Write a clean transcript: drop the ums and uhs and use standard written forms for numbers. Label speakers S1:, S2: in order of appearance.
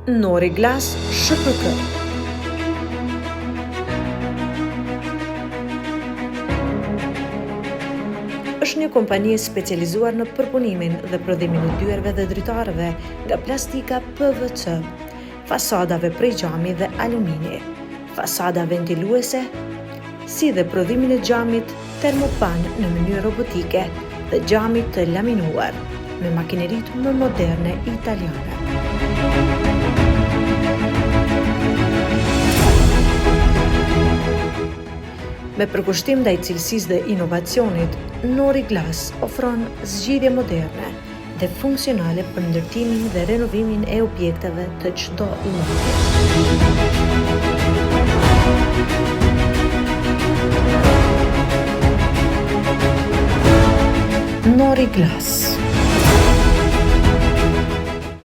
S1: Nori Glass SHPK. Është një kompani e specializuar në përpunimin dhe prodhimin e dyerve dhe dritareve nga plastika PVC, fasadave prej xhami dhe alumini, fasada ventiluese, si dhe prodhimin e xhamit termopan në mënyrë robotike dhe xhamit të laminuar me makineritë më moderne italiane. Me përkushtim ndaj cilësisë dhe inovacionit, Nori Glass ofron zgjidhje moderne dhe funksionale për ndërtimin dhe renovimin e objekteve të çdo lloji. Nori Glass.